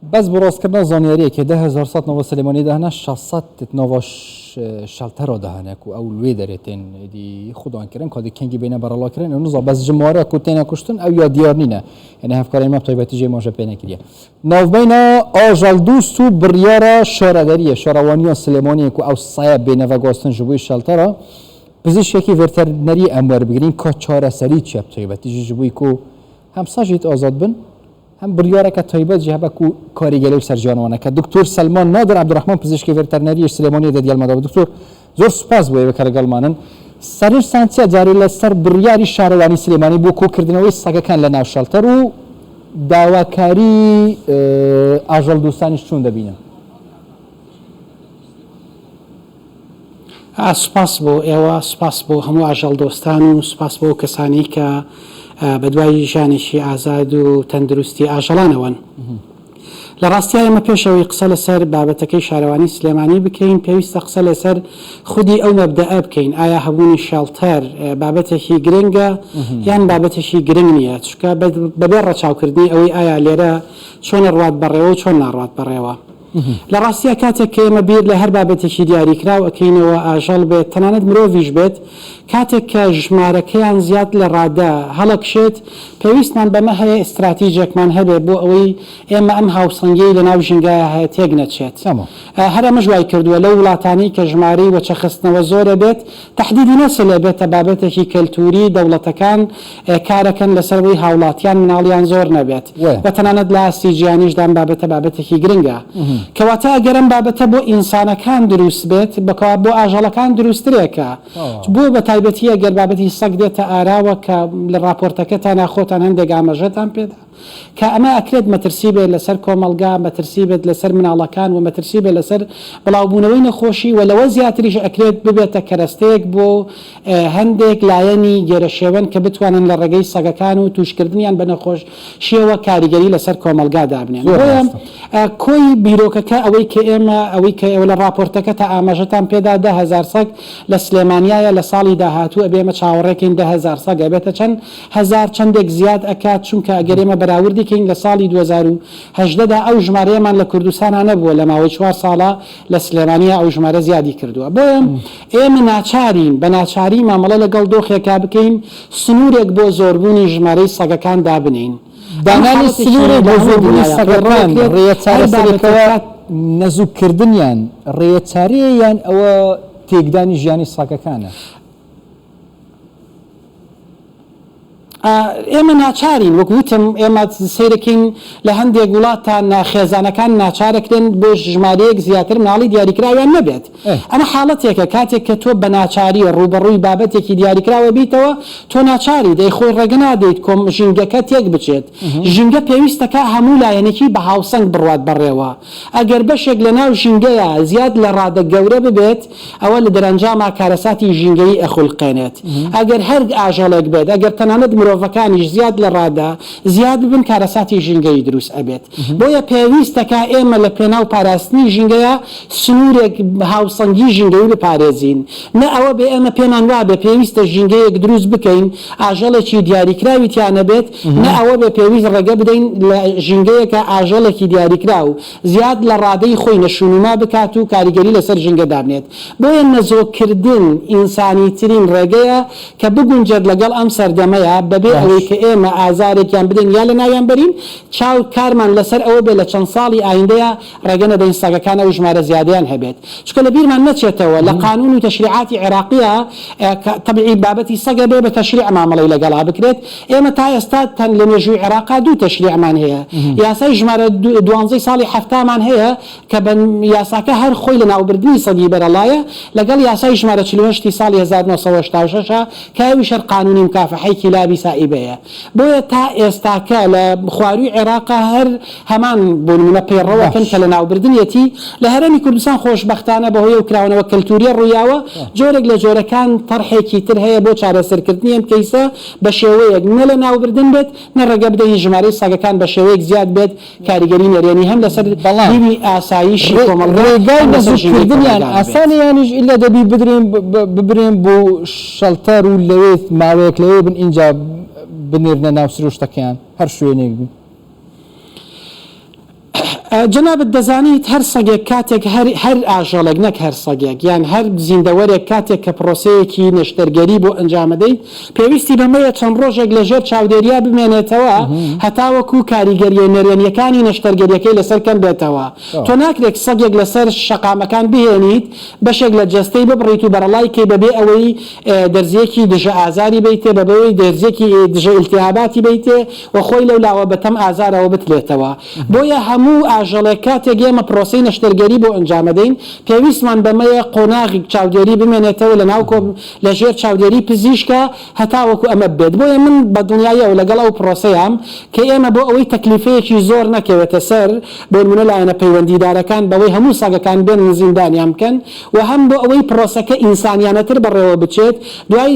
بەس بۆ ڕاستکردنا زانیاریەکێ 10100 ناڤا سلێمانی دا هەنە 600 تێت ناڤا شەلتەرا دا هەنە کو ئەو لوێ دەرێ تێن ئێدی خودان کرن کا دێ کەنگی بێنە بەرەڵا کرن ئەو نزا بەس ژمارە کو تێنە کوشتن ئەو یا دیار نینە یعنی هەفکارێن مە تایبەتی ژێ ماژە پێ نەکریە ناوبەینا ئاژەڵ دوست و بڕیارە شارەدەریە شارەوانیا سلێمانیە کو ئەو سایە بێنە ڤەگواستن ژ بۆی شەلتەرا پزیشکێکی ڤێرتەرنەری ئەم وەربگرین کا چارەسەری چیە تایبەتی ژ بۆی کو هەم سەژیت ئازاد بن هەم بڕیارەکە تایبەت ژە هەبە کو کاریگەری و سەر ژیان وانە کە دکتۆر سەلمان نادر عەبدولڕەحمان پزیشکی ڤێرتەرنەریش سلێمانیە دە دیالمەدا بوو. دکتۆر زۆر سوپاس بۆ ئێوە کە لەگەڵمانن. سەرنجتان چیە جارێ لە سەر بڕیاری شارەوانی سلێمانی بۆ کۆکردنەوەی سەگەکان لە ناو شەڵتەر و داواکاری ئاژەڵ دوستانیش چون دەبینن؟ سوپاس بۆ ئێوە، سوپاس بۆ هەموو ئاژەڵدۆستان و سوپاس بۆ ئەو کەسانەی کە بەدوای ژیانێکی ئازاد و تەندروستی ئاژەڵانەوەن. لە ڕاستیا ئێمە پێش ئەوەی قسە لەسەر بابەتەکەی شارەوانی سلێمانی بکەین، پێویستە قسە لەسەر خودی ئەو مەبدەئە بکەین، ئایا هەبوونی شێڵتەر بابەتێکی گرنگە یان بابەتێکی گرنگ نییە؟ چونکە بەبێ ڕەچاوکردنی ئەوەی ئایا لێرە چۆن ئەڕوات بەڕێوە و چۆن ناڕوات بەڕێوە. لە ڕاستیا کاتێک کە ئێمە بیر لە هەر بابەتێکی دیاریکراو ئەکەینەوە، ئاژەڵ بێت، تەنانەت مرۆڤیش بێت، کاتێک کە ژمارەکەیان زیاد لە ڕادە هەڵەکشێت، پێویستمان بەمە هەیە ئیستراتیجێکمان هەبێت بۆ ئەوەی ئێمە ئەم هاوسەنگیەی لەناو ژینگایا هەیە تێک نەچێت. هەر ئەمەش وای کردووە لەو وڵاتانەی کە ژمارەی وەچەخستنەوە زۆر ئەبێت، تەحدیدی نەسل ئەبێتە بابەتێکی کەلتووری، دەوڵەتەکان کارەکەن لەسەر ئەوەی هاوڵاتیان مناڵیان زۆر نەبێت و تەنانەت لە ئاستی جیهانیشدا ئەم بابەتە بابەتێکی گرنگە. کەواتە ئەگەر ئەم بابەتە بۆ ئینسانەکان دروست بێت، بەکەوا بۆ ئاژەڵەکان دروستترێکە. بۆ بە تایبەتی ئەگەر بابەتی سەگ دێتە ئاراوە کە لە ڕاپۆرتەکەتانا خۆتان هەندێک ئاماژەتان پێدا، کە ئەمە ئەکرێت مەترسی بێت لەسەر کۆمەڵگا، مەترسی بێت لەسەر مناڵەکان و مەترسی بێت لەسەر بڵاوبوونەوەی نەخۆشی و لەوە زیاتریش ئەکرێت ببێتە کەرەستەیەک بۆ هەندێک لایەنی گێرەشێوەن کە بتوانن لە ڕێگەی سەگەکان و تووشکردنیان بە نەخۆشییەوە کاریگەری لەسەر کۆمەڵگا دابنێن. زۆر بۆیە ڕاستە. کۆی بیرۆکەکە ئەوەی کە ئێمە ئەوەی کە ئێوە لە ڕاپۆرتەکەتا ئاماژەتان پێدا 10,000 سەگ لە سلێمانیایە لە ساڵی داهاتوو ئەبێ ئێمە چاوەڕێکەین 10,000 سەگ ئەبێتە چەند هەزار چەندێک زیاد ئەکات، چونکە ئەگەر ئێمە بەراوردی کەین لە ساڵی 2018 دا ئەو ژمارەیەمان لە کوردستانا نەبووە لە ماوەی چوار ساڵا لە سلێمانیا ئەو ژمارە زیادی کردووە بۆیە ئێمە ناچارین بە ناچاری مامەڵە لەگەڵ دۆخێکا بکەین سنوورێک بۆ زۆربوونی ژمارەی سەگەکان دابنێین ئەمە دانانی حاڵەتێکی سنوورێک لە بۆ هەموو زۆربوونی دنیایا سەگەکان پەیڕەو ئەکرێت ڕێیە هەر چارەسەرێکەوە بابەتێک نەزووکردنیان ڕێیە چارەیە یان ئەوە تێکدانی ژیانی سەگەکانە؟ ئێمە ناچارین وەک وتم ئێمە سەیرەکەین لە هەندێک وڵاتان خێزانەکان ناچارەکرێن بۆ ژمارەیەک زیاتر مناڵی دیاریکراویان نەبێت ئەمە حاڵەتێکە کاتێک کە تۆ بە ناچاری ڕووبەڕووی بابەتێکی دیاریکراوە بیتەوە تۆ ناچاری دەی خۆی ڕێگە نادەیت کۆم ژینگەکە تێک بچێت ژینگە پێویستەکە هەموو لایەنێکی بە هاوسەنگ بڕوات بەڕێوە ئەگەر بەشێک لە ناو ژینگەیا زیاد لە ڕادە گەورە ببێت ئەوە لە دەرەنجاما کارەساتی ژینگەیی ئەخولقێنێت. ئەگەر هەر ئاژەڵێک بێت، ئەگەر تەنانەت مرۆڤەکانیش زیاد لە ڕادە زیاد ببن کارەساتی ژینگەیی دروست ئەبێت. بۆیە پێویستەکا ئێمە لە پێناو پاراستنی ژینگەیا سنوورێک هاوسەنگی ژینگەیی بپارێزین. نە ئەوە بێ ئێمە پێمان وابێ پێویستە ژینگەیەک دروست بکەین ئاژەڵێکی دیاریکراوی تیا نەبێت، نە ئەوە بێ پێویست ڕێگە بدەین لە ژینگەیەکا ئاژەڵێکی دیاریکراو زیاد لە ڕادەی خۆی نەشونما بکات و کاریگەری لەسەر ژینگە دابنێت. بۆیە نەزۆککردن ئینسانیترین ڕێگەیە کە بگونجێت لەگەڵ ئەم سەردەمەیا بەبێ ئەوەی کە ئێمە ئازارێکیان بدەین یا لەناویان بەرین، چاو کارمان لەسەر ئەوە بێت لە چەند ساڵی ئایندەیا ڕێگە نەدەین سەگەکان ئەو ژمارە زیادەیان هەبێت. چونکە لە بیرمان نەچێتەوە لە قانون و تەشریعاتی عێراقیا کە تەبعی بابەتی سەگ ئەبێ بە تەشریع مامەڵەی لەگەڵا بکرێت، ئێمە تا ئێستا تەن لە مێژووی عێراقا دوو تەشریعمان هەیە، یاسای ژمارە دوانزەی ساڵی حەفتامان هەیە کە بە یاساکە هەر خۆی لەناوبردنی سەگی بەرەڵایە، لەگەڵ یاسای ژمارە 48 ی ساڵی 1986 کە ئەویش هەر قانونی مکافحەی کیلابی سائیبەیە. بۆیە تا ئێستاکە لە خوارووی عێراقا هەر هەمان بۆ نموونە پەیڕەوەکەن کە لەناوبردنیەتی، لە هەرێمی کوردستان خۆشبەختانە بەهۆی ئەو کراوەنەوە کەلتووریە ڕوویاوە، جۆرێک لە جۆرەکان تەرحێکی تر هەیە بۆ چارەسەرکردنی ئەم کەیسە بە شێوەیەک نە لەناوبردن بێت نە ڕێگە بدەین ژمارەی سەگەکان بە شێوەیەک زیاد بێت کاریگەری نەرێنی هەم لەسەر بەڵام دیوی ئاسایشی کۆمەڵگا ڕێگای هەم لەسەر ژینگەی نەزۆککردنیان کۆمەڵگا هەبێت. ئاسانە یانیش ئیلا دەبی بدرێن ببرێن بۆ شەڵتەر و لەوێ ماوەیەک لەوێ بن ئینجا بنێرنە ناو سروشتەکەیان هەر شوێنێک بن؟ جەنابت دەزانیت هەر سەگێک کاتێک هەر هەر ئاژەڵێک نەک هەر سەگێک یان هەر زیندەوەرێک کاتێک کە پرۆسەیەکی نەشتەرگەری بۆ ئەنجامەدەیت پێویستی بەمەیە چەند ڕۆژێک لە ژێر چاودێریا بمێنێتەوە هەتاوەکو کاریگەریە نەرێنیەکانی نەشتەرگەریەکەی لەسەر کەم بێتەوە تۆ ناکرێت سەگێک لەسەر شەقامەکان بهێنیت بەشێک لە جەستەی ببڕیت و بەرەڵای کەی بەبێ ئەوەی دەرزیەکی دژە ئازاری بەیتێ بەبێ دەرزیەکی دژە ئیلتیهاباتی بەیتێ و خۆی لەولاوە بەتەم ئازارەوە بتلێتەوە. بۆیە هەموو ئاژەڵێک کاتێک ئێمە پرۆسەی نەشتەرگەری بۆ ئەنجامەدەین پێویستمان بەمەیە قۆناغیک چاودێری بمێنێتەوە لەناو کۆ لەژێر چاودێری پزیشکا هەتاوەکو ئەمە ببێت بۆیە من بەدڵنیاییەوە لەگەڵ ئەو پرۆسەیام کە ئێمە بۆ ئەوەی تەکلیفەیەکی زۆر نەکەوێتە سەر بۆنمونە لایەنە پەیوەندیدارەکان بەوەی هەموو سەگەکان بێنن زیندانیان بکەن و هەم بۆ ئەوەی پرۆسەکە ئینسانیانەتر بەڕێوە بچێت دوای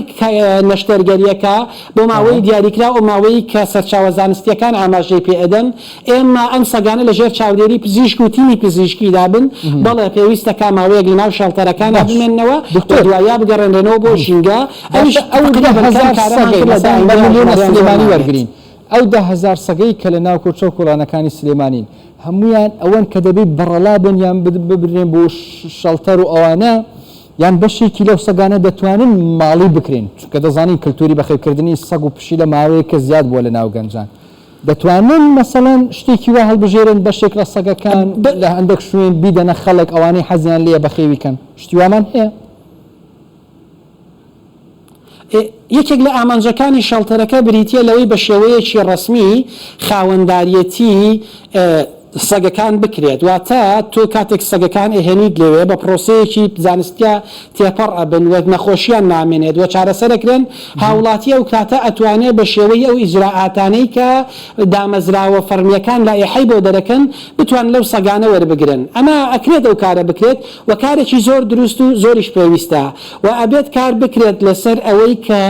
نەشتەرگەریەکە بۆ ماوەی دیاریکراو ئەو ماوەی کە سەرچاوە زانستییەکان ئاماژەی پێ ئەدەن، ئێمە ئەم سەگانە لە ژێر چاودێری پزیشک و تیمی پزیشکیدا بن، بەڵێ پێویستە کا ماوەیەک لە ناو شێڵتەرەکانا باش بمێننەوە و دکتۆر دواییا بگەڕێنرێنەوە بۆ ژینگە، ئەویش باشە ئەو تەقریبەن کەم 10,000 کارەمان سەگەی کرد لە مەسەلەن بە دایندەیا ملیۆنە ژمارەیان زۆر سلێمانی نابێت. وەرگرین ئەو 10,000 سەگەی کە لە ناو کۆچە و کۆڵانەکانی سلێمانین هەموویان ئەوەن کە دەبێت بەڕەڵا بن یان ببرێن بۆ شەڵتەر و ئەوانە یان بەشێکی لەو سەگانە دەتوانن ماڵی بکرێن، چونکە دەزانین کلتوری بەخێوکردنی سەگ و پشیلە ماوەیەکە زیاد بووە لەناو گەنجان، دەتوانن مەسەلەن شتێکی وا هەڵبژێرن بەشێک لە سەگەکان لە هەندێک شوێن بیدەنە خەڵک ئەوانەی حەزیان لێیە بەخێوی کەن، شتی وامان هەیە؟ یەکێک لە ئامانجەکانی شەڵتەرەکە بریتییە لەوەی بە شێوەیەکی ڕەسمی خاوەنداریەتی سەگەکان بکرێت، واتە تۆ کاتێک سەگەکان ئەهێنیت لەوێ بە پرۆسەیەکی زانستیا تێپەڕ ئەبن و نەخۆشیان نامێنێت و چارەسەر ئەکرێن، هاوڵاتی ئەو کاتە ئەتوانێ بە شێوەی ئەو ئیجرائاتانەی کە دامەزراوە فەڕمیەکان لائیحەی بۆ دەرەکەن بتوان لەو سەگانە وەربگرن. ئەمە ئەکرێت ئەو کارە بکرێت و کارێکی زۆر دروست و زۆریش پێویستە و ئەبێت کار بکرێت لەسەر ئەوەی کە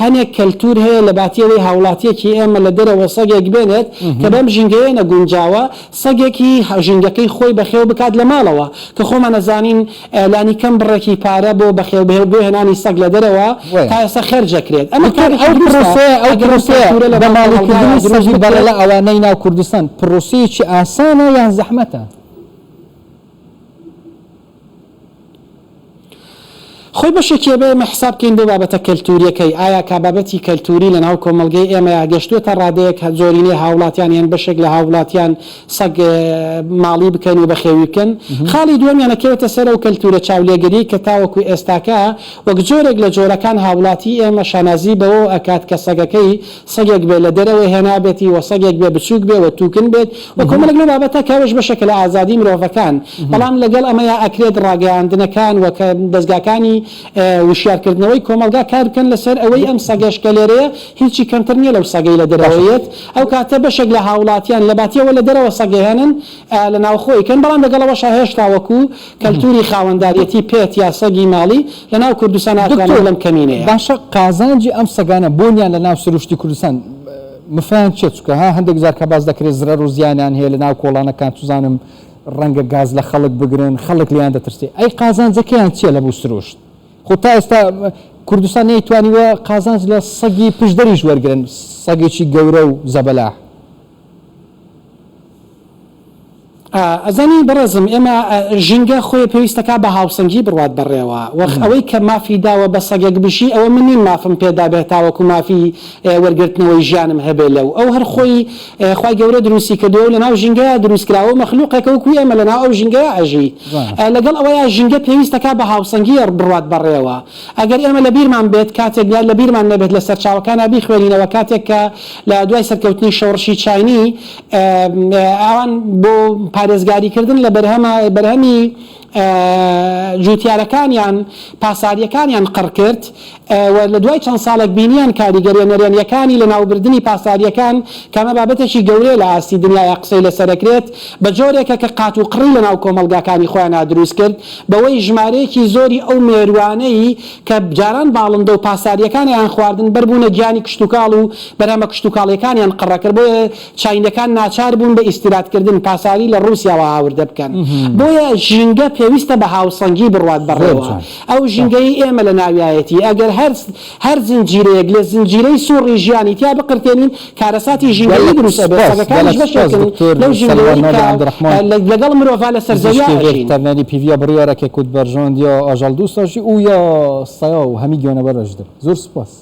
هەنێک کەلتور هەیە لەباتی ئەوەی هاوڵاتیەکی ئێمە لە دەرەوە سەگێک بێنێت کە بەم ژینگەیە نەگونجاوە سەگێکی ژینگەکەی خۆی بەخێو بکات لە ماڵەوە کە خۆمان ئەزانین لانیکەم بڕێکی پارە بۆ بەخێو بۆ هێنانی سەگ لە دەرەوە تا ئێستا خەرج ئەکرێت ئەمە دکتۆر کارێکی ئەو دروستە پرۆسەیە ئەو ئەگەر ئەم پرۆسەیە کەلتورە بە لەناو کۆمەڵگایا ماڵیکردنی دروست سەگی بکرێت. بەڕەڵا ئەوانەی ناو کوردستان پرۆسەیەکی ئاسانە یان زەحمەتە؟ خۆی بەشێکی ئەبێ ئێمە حساب بکەین بۆ بابەتە کەلتوریەکەی، ئایا کا بابەتی کەلتوری لەناو کۆمەڵگەی ئێمەیا گەشتووەتە ڕادەیەک زۆرینەی هاوڵاتیان یان بەشێک لە هاوڵاتیان سەگ ماڵی بکەن و بەخێوی بکەن؟ خاڵی دووەمیان ئەکەوێتە سەر ئەو کەلتورە چاولێگەریەی کە تاوەکو ئێستاکە وەک جۆرێک لە جۆرەکان هاوڵاتی ئێمە شانازی بەوەوە ئەکات کە سەگەکەی سەگێک بێ لە دەرەوە هێنابێتی و سەگێک بێ بچووک بێ و تووکن بێت و کۆمەڵێک لەو بابەتە کە ئەوەش بەشێکە لە ئازادی مرۆڤەکان بەڵام لەگەڵ ئەمەیا ئەکرێت ڕاگەیاندنەکان و دەزگاکانی وشیارکردنەوەی کۆمەڵگا کار بکەن لەسەر ئەوەی ئەم سەگەش کە لێرەیە هیچی کەمتر نیە لەو سەگەی لە دەرەوە یەت ئەو کاتە بەشێک لە هاوڵاتیان لەباتیەوە لە دەرەوە سەگ ئەهێنن لە ناوخۆی کەن بەڵام لەگەڵ ئەوەشا هێشتا وەکو کەلتوری خاوەنداریەتی pet یا سەگی ماڵی لە ناو کوردستان ناتوانم دکتۆر بڵێم کەمینەیە. باشە قازانجی ئەم سەگانە بۆنیان لە ناو سروشتی کوردستان مفەیان چیە چونکە ها هەندێک جار کە باس دەکرێت زرەر و زیانیان هەیە لە ناو کۆڵانەکان چوزانم ڕەنگە گاز لە خەڵک بگرن خەڵک لێیان دەترسێ ئەی قازانجەکەیان چیە لە بۆ سروشت خۆ تا ئێستا کوردستان نەیتوانیوە قازانج لە سەگی پشدەریش وەرگرن سەگێکی گەورە و زەبەلاح. ئەزانی بەڕێزم ئێمە ژینگە خۆی پێویستەکا بە هاوسەنگی بڕوات بەڕێوە وەخ ئەوەی کە مافی داوە بە سەگێک بژی ئەوە من نیم مافم پێ دابێ تاوەکو مافی وەرگرتنەوەی ژیانم هەبێ لەو ئەو هەر خۆی خوای گەورە دروستی کردووە و لەناو ژینگەیا دروست کراوە و مەخلوقێکە وەکو ئێمە لەناو ئەو ژینگەیا ئەژی لەگەڵ ئەوەیا ژینگە پێویستەکا بە هاوسەنگی بڕوات بەڕێوە ئەگەر ئێمە لە بیرمان بێت کاتێک یا لە بیرمان نەبێت لە سەرچاوەکانا بیخوێنینەوە کاتێک کە لە دوای سەرکەوتنی شۆڕشی چاینی ئەوان بۆ پارێزگاری کردن لە بەرهەمە بەرهەمی جوتیارەکانیان پاساریەکانیان قڕ کرد و لە دوای چەند ساڵێک بینیان کاریگەریە نەرێنیەکانی لە ناوبردنی پاساریەکان کە ئەمە بابەتێکی گەورەیە لە ئاستی دنیایا قسەی لەسەرەکرێت بە جۆرێکە کە قات و قڕی لە ناو کۆمەڵگاکانی خۆیانا دروست کرد بەوەی ژمارەیەکی زۆری ئەو مێرووانەی کە جاران باڵندە و پاسارییەکان ئەیانخواردن بەربوونە گیانی کشتوکاڵ و بەرهەمە کشتوکاڵییەکانیان قڕکرد بۆیە چاینەکان ناچار بوون بە ئیستیرادکردن پاساری لە ڕووسیاوە هاوردە بکەن بۆیە ژینگە پێ. پێویستە بە هاوسەنگی بڕوات زۆر بەڕێوە. جوان. ئەو ژینگەیەی ئێمە لە ناویایەتی ئەگەر هەر هەر زنجیرەیەک لە زنجیرەی سوڕی ژیانی تیا بقرتێنین کارەساتی ژینگەیی گەلەک دروست ئەبێت، سپاس سەگەکانیش گەلەک سپاس بەشێکن دکتۆر لەو سەلوان ژینگەیەی نادر کە عەبدولڕەحمان لەگەڵ مرۆڤا لەسەر زەویا پزیشکی ئەژین. ڤێتەرنەری پیڤیا بڕیارەکێ کوت بەرژەوەندیا ئاژەڵدووستا ژی ئوو یا سەیا و هەمی گیانەوەرا ژ دب. زۆر سپاس.